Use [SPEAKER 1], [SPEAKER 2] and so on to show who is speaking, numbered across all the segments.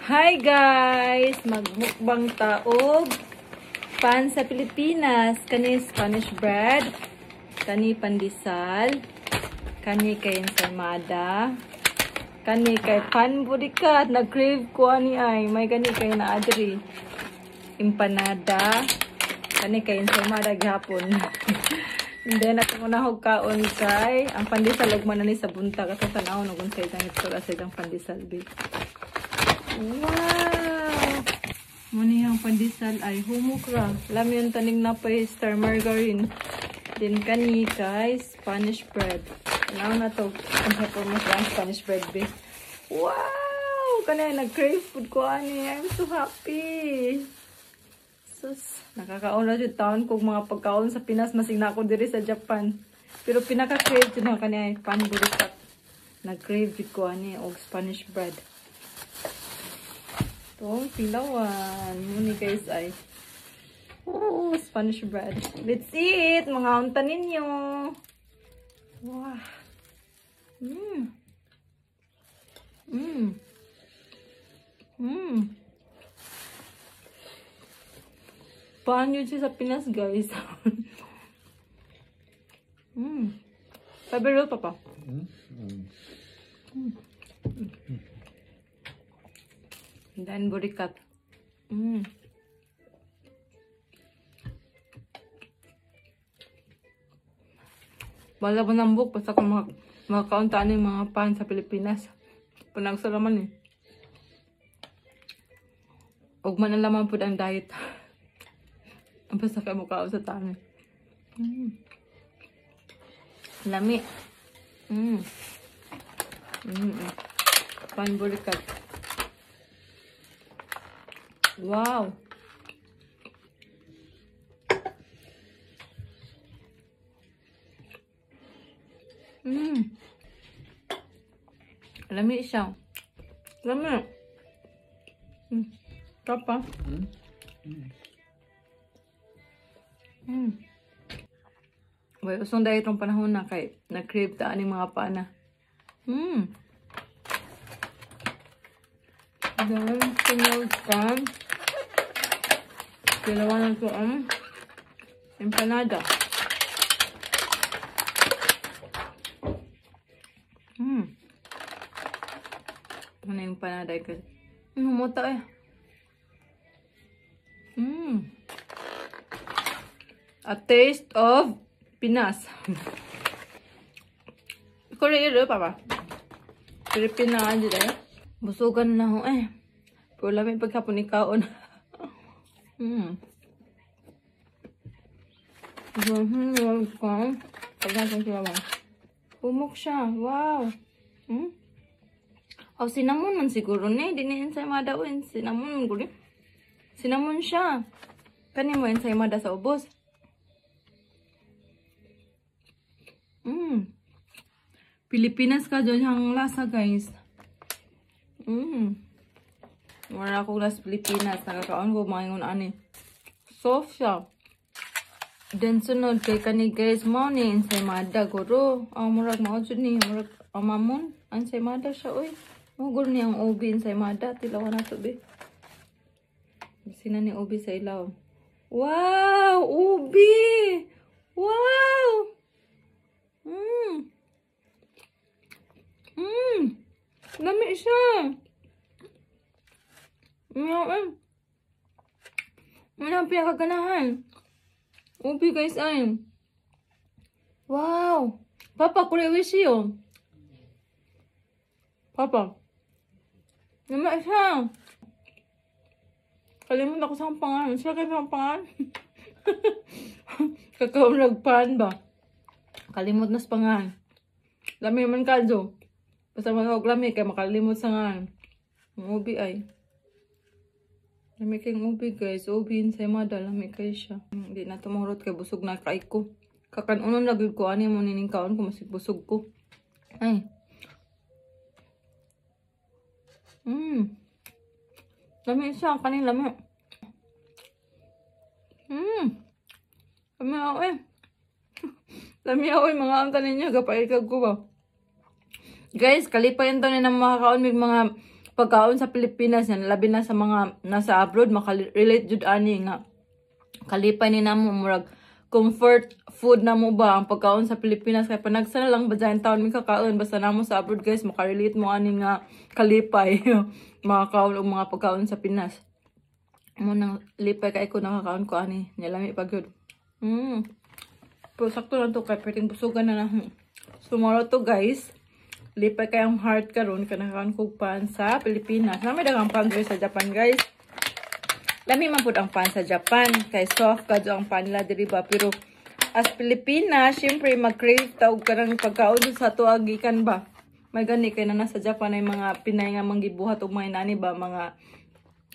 [SPEAKER 1] Hi guys! Magmukbang taog pan sa Pilipinas. Kani Spanish bread, kani pandesal, kani kay ensaymada, kani kay pan burikat. Nag-crave ko ani ay may kani kay na adri. Empanada, kani kay ensaymada gihapon. And then ato muna hog kaon kay ang pandesal ugma na ni sa buntag ato tan-aw og unsay itang itsura sa itang pandesal be. Wow! Muna yung pandesal ay humok ra. Lami yung taning na pa star margarine. Then kani kay Spanish bread. Tanaw na to. Ang performance ang Spanish bread be. Wow! Kanay nag-crave food ko ani. I'm so happy. Sus, nakakaon na jud taon kog mga pagkaon sa Pinas masig na ako diri sa Japan. Pero pinaka-crave jud na kani ay pan burikat. Nag-crave jud ko ani og Spanish bread. Itong pilawan. Muni guys ay. Oh, Spanish bread. Let's eat! Mga unta ninyo. Wow. Mmm. Mmm. Mmm. Paano yun siya sa Pinas, guys? Mmm. Sabi papa.
[SPEAKER 2] Mm.
[SPEAKER 1] Mm. Dan burikat. Mm. Wala ba ng book? Basta kung makakauntaan yung mga pan sa Pilipinas. Panagsa naman eh. Ugma na laman po ang diet. Basta kayo mukha sa tami. Mm. Lami. Mm. Mm. Pan burikat. Wow! Mm. Lami siya. Lami. Mm. Kapa.
[SPEAKER 2] Mm. Mm.
[SPEAKER 1] Mm. Well, usong diet rong panahon na kay nag-crave ta aning mga pana. Mm. Then, sunod ka. Dalawa na ito ang empanada. Mm. Ano yung empanada? Humuta eh. Mm. A taste of Pinas. Korea, papa. Pilipina, di ba? Busugan na ho eh. Pero lami pagkapon ikaon. Mm. Humok siya. Wow. Hmm? Oh, cinnamon man siguro ni. Di ni ensaymada o. Cinnamon man guri. Cinnamon siya. Kani mo ensaymada sa ubos. Mm. Pilipinas ka dyan ang lasa, guys. Mm. Wala akong last Pilipinas. Nakakaon ko mga ingon ani. Soft siya. Then sunod kay kani guys, mao ni ensaymada guro. Ang murag mao jud ni, murag amamon ensaymada siya oy. Mo guro ni ang ubi ensaymada, tilawan nato be. Sina ni ubi sa ilaw. Wow, ubi. Wow. Mm. Mm. Lami siya. Meow. Ano ang pinakaganahan? Ubi guys ay. Wow. Papa, kore oishii yo. Papa. Lami siya. Kalimut ako sa pangalan. Siya kayo sa pangalan. Kakaw nagpan ba? Kalimut na sa pangalan. Lami man kadyo. Basta matawag lami kaya makalimot sa ngalan. Ang ubi ay. Lami kayong ubi guys. Ubi ensaymada. Lami kayo siya. Hindi na tumurot kay busog na kay ko. Kakanunon lagi ko. Ano mo nining kaon ko masig busog ko. Ay. Mm. Lami siya. Kanin lami. Mm. Lami ako eh. Lami ako eh. Mga ang tanin niya. Kapaikag ko ba? Guys, kalipayan to ni ng makakaon mig mga Pagkaon sa Pilipinas yan, labi na sa mga nasa abroad, makarelate jud ani nga kalipay ni namo, murag comfort food na mo ba ang pagkaon sa Pilipinas, kay panagsa na lang ba dyan taon mi kakaon basta namo sa abroad, guys. Makarelate mo ani nga kalipay makakaon og mga pagkaon sa Pinas mo. Nang lipay kay ko nakakaon ko ani nilami pa gyud. Pero sakto lang to kay perting busugan na na. So mao to, guys. Lipay kayong heart karon kay nakakaon kog pan sa Pilipinas. Nami daghang pan diri sa Japan, guys. Lami man pud ang pan sa Japan kay soft kadto ang pan nila diri ba, pero as Pilipinas, syempre mag-crave ta og kanang pagkaon dun sa ato gikan ba. May gani kay na nasa Japan ay mga Pinay nga manggibuhat og mga inani ba, mga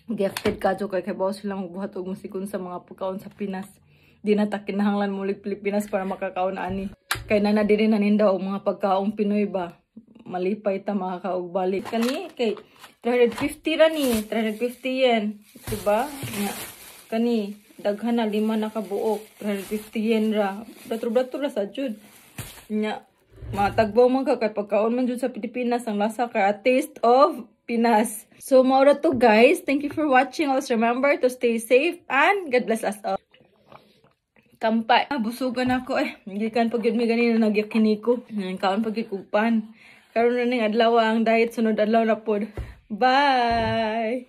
[SPEAKER 1] gifted kadto kay kay sila magbuhat og musikon sa mga pagkaon sa Pinas. Di na ta kinahanglan mulig Pilipinas para makakaon ani. Kay na na diri na nindaw og mga pagkaong Pinoy ba. Malipay ta makakaog balik. Kani kay 350 ra ni, 350 yen, diba? Nga kani daghan na, lima na kabuok, 350 yen ra. Brato-brato ra sa jud. Nya matagbaw man ka kay pagkaon man jud sa Pilipinas ang lasa kay a taste of Pinas. So mao ra to, guys. Thank you for watching. Always remember to stay safe and God bless us all. Kampay. Ah, busugan ako eh. Gikan pag yun mi ganina nagyakiniko. Kaon pag gyud kog pan. Karon na ning adlaw ang diet, sunod adlaw na pod. Bye.